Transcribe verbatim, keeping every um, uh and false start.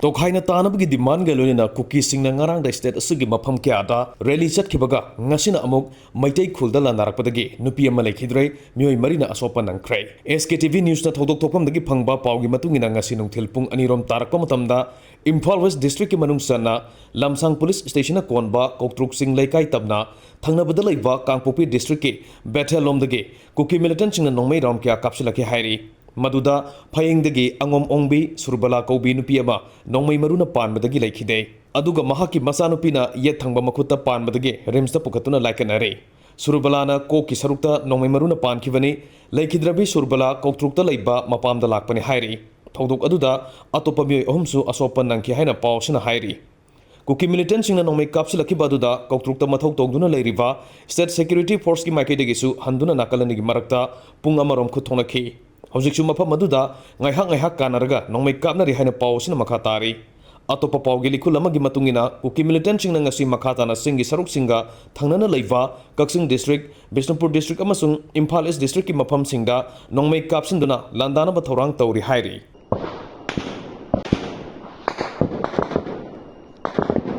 ꯇꯣꯈꯥꯏꯅ ꯇꯥꯅꯕꯒꯤ ꯗꯤꯃꯥꯟꯒ ꯂꯣꯏꯅꯅ ꯀꯨꯀꯤꯁꯤꯡꯅ ꯉꯔꯥꯡꯗ ꯁ꯭ꯇꯦꯠ ꯑꯁꯤꯒꯤ ꯃꯐꯝ ꯀꯌꯥꯗ ꯔꯦꯂꯤ ꯆꯠꯈꯤꯕꯒ ꯉꯁꯤꯅ ꯑꯃꯨꯛ ꯃꯩꯇꯩ ꯈꯨꯜꯗ ꯂꯥꯟꯗꯥꯔꯛꯄꯗꯒꯤ ꯅꯨꯄꯤ ꯑꯃ ꯂꯩꯈꯤꯗ꯭ꯔꯦ, ꯃꯤꯑꯣꯏ ꯃꯔꯤꯅ ꯑꯁꯣꯛꯄ ꯅꯪꯈ꯭ꯔꯦ꯫ ꯑꯦꯁ ꯀꯦ ꯇꯤ ꯚꯤ ꯅ꯭ꯌꯨꯁꯅ ꯊꯧꯗꯣꯛ ꯊꯣꯛꯐꯝꯗꯒꯤ ꯐꯪꯕ ꯄꯥꯎꯒꯤ ꯃꯇꯨꯡ ꯏꯟꯅ ꯉꯁꯤ ꯅꯨꯡꯊꯤꯜ ꯄꯨꯡ ꯑꯅꯤꯔꯣꯝ ꯇꯥꯔꯛꯄ ꯃꯇꯝꯗ ꯏꯝꯐꯥꯜ ꯋꯦꯁ ꯗꯤꯁꯇ꯭ꯔꯤꯛꯀꯤ ꯃꯅꯨꯡ ꯆꯟꯅ ꯂꯝꯁꯥꯡ ꯄꯨꯂꯤꯁ ꯁ꯭ꯇꯦꯁꯟꯅ ꯀꯣꯟꯕ ꯀꯧꯇ꯭ꯔꯨꯛ ꯆꯤꯡ ꯂꯩꯀꯥꯏ ꯇꯝꯅ ꯊꯪꯅꯕꯗ ꯂꯩꯕ ꯀꯥꯡꯄꯣꯛꯄꯤ ꯗꯤꯁꯇ꯭ꯔꯤꯛꯀꯤ ꯕꯦꯊꯦꯜ ꯂꯣꯝꯗꯒꯤ ꯀꯨꯀꯤ ꯃꯤꯂꯤꯇꯦꯟꯁꯤꯡꯅ ꯅꯣꯡꯃꯩ ꯔꯥꯎꯟ ꯀꯌꯥ ꯀꯥꯞꯁꯤꯜꯂꯛꯈꯤ ꯍꯥꯏꯔꯤ꯫ ꯃꯗꯨꯗ ꯐꯌꯦꯡꯗꯒꯤ ꯑꯉꯣꯝ ꯑꯣꯡꯕꯤ ꯁꯨꯔꯕꯂꯥ ꯀꯧꯕꯤ ꯅꯨꯄꯤ ꯑꯃ ꯅꯣꯡꯃꯩ ꯃꯔꯨꯅ ꯄꯥꯟꯕꯗꯒꯤ ꯂꯩꯈꯤꯗꯦ꯫ ꯑꯗꯨꯒ ꯃꯍꯥꯛꯀꯤ ꯃꯆꯥꯅꯨꯄꯤꯅ ꯌꯦꯠ ꯊꯪꯕ ꯃꯈꯨꯠꯇ ꯄꯥꯟꯕꯗꯒꯤ ꯔꯤꯝꯁꯇ ꯄꯨꯈꯠꯇꯨꯅ ꯂꯥꯏꯀꯠꯅꯔꯦ꯫ ꯁꯨꯔꯕꯂꯥꯅ ꯀꯣꯛꯀꯤ ꯁꯔꯨꯛꯇ ꯅꯣꯡꯃꯩ ꯃꯔꯨꯅ ꯄꯥꯟꯈꯤꯕꯅꯤ꯫ ꯂꯩꯈꯤꯗ꯭ꯔꯕꯤ ꯁꯨꯔꯕꯂꯥ ꯀꯧꯇ꯭ꯔꯨꯛꯇ ꯂꯩꯕ ꯃꯄꯥꯝꯗ ꯂꯥꯛꯄꯅꯤ ꯍꯥꯏꯔꯤ꯫ ꯊꯧꯗꯣꯛ ꯑꯗꯨꯗ ꯑꯇꯣꯞꯄ ꯃꯤꯑꯣꯏ ꯑꯍꯨꯝꯁꯨ ꯑꯁꯣꯛꯄ ꯅꯪꯈꯤ ꯍꯥꯏꯅ ꯄꯥꯎ ꯑꯁꯤꯅ ꯍꯥꯏꯔꯤ꯫ ꯀꯨꯀꯤ ꯃꯤꯂꯤꯇꯦꯟꯁꯤꯡꯅ ꯅꯣꯡꯃꯩ ꯀꯥꯞꯁꯤꯜꯂꯛꯈꯤꯕ ꯑꯗꯨꯗ ꯀꯧꯇ꯭ꯔꯨꯛꯇ ꯃꯊꯧ ꯇꯧꯗꯨꯅ ꯂꯩꯔꯤꯕ ꯁ꯭ꯇꯦꯠ ꯁꯦꯀ꯭ꯌꯨꯔꯤꯇꯤ ꯐꯣꯔꯁꯀꯤ ꯃꯥꯏꯀꯩꯗꯒꯤꯁꯨ ꯍꯟꯗꯨꯅ ꯅꯥꯀꯜ ꯑꯅꯤꯒꯤ ꯃꯔꯛꯇ ꯄꯨꯡ ꯑꯃꯔꯣꯝ ꯈꯨꯠ ꯊꯣꯛꯅꯈꯤ꯫ ꯍꯧꯖꯤꯛꯁꯨ ꯃꯐꯝ ꯑꯗꯨꯗ ꯉꯥꯏꯍꯥꯛ ꯉꯥꯏꯍꯥꯛ ꯀꯥꯟꯅꯔꯒ ꯅꯣꯡꯃꯩ ꯀꯥꯞꯅꯔꯤ ꯍꯥꯏꯅ ꯄꯥꯎ ꯑꯁꯤꯅ ꯃꯈꯥ ꯇꯥꯔꯤ꯫ ꯑꯇꯣꯞꯄ ꯄꯥꯎꯒꯤ ꯂꯤꯈꯨꯜ ꯑꯃꯒꯤ ꯃꯇꯨꯡ ꯏꯟꯅ, ꯀꯨꯀꯤ ꯃꯤꯂꯤꯇꯦꯟꯁꯤꯡꯅ ꯉꯁꯤ ꯃꯈꯥ ꯇꯥꯅ ꯆꯤꯡꯒꯤ ꯁꯔꯨꯛꯁꯤꯡꯒ ꯊꯪꯅꯅ ꯂꯩꯕ ꯀꯛꯆꯤꯡ ꯗꯤꯁꯇ꯭ꯔꯤꯛ, ꯕꯤꯁꯅꯨꯄꯨꯔ ꯗꯤꯁꯇ꯭ꯔꯤꯛ ꯑꯃꯁꯨꯡ ꯏꯝꯐꯥꯜ ꯏꯁ ꯗꯤꯁꯇ꯭ꯔꯤꯛꯀꯤ ꯃꯐꯝꯁꯤꯡꯗ ꯅꯣꯡꯃꯩ ꯀꯥꯞꯁꯤꯟꯗꯨꯅ ꯂꯥꯟꯗꯥꯅꯕ ꯊꯧꯔꯥꯡ ꯇꯧꯔꯤ ꯍꯥꯏꯔꯤ꯫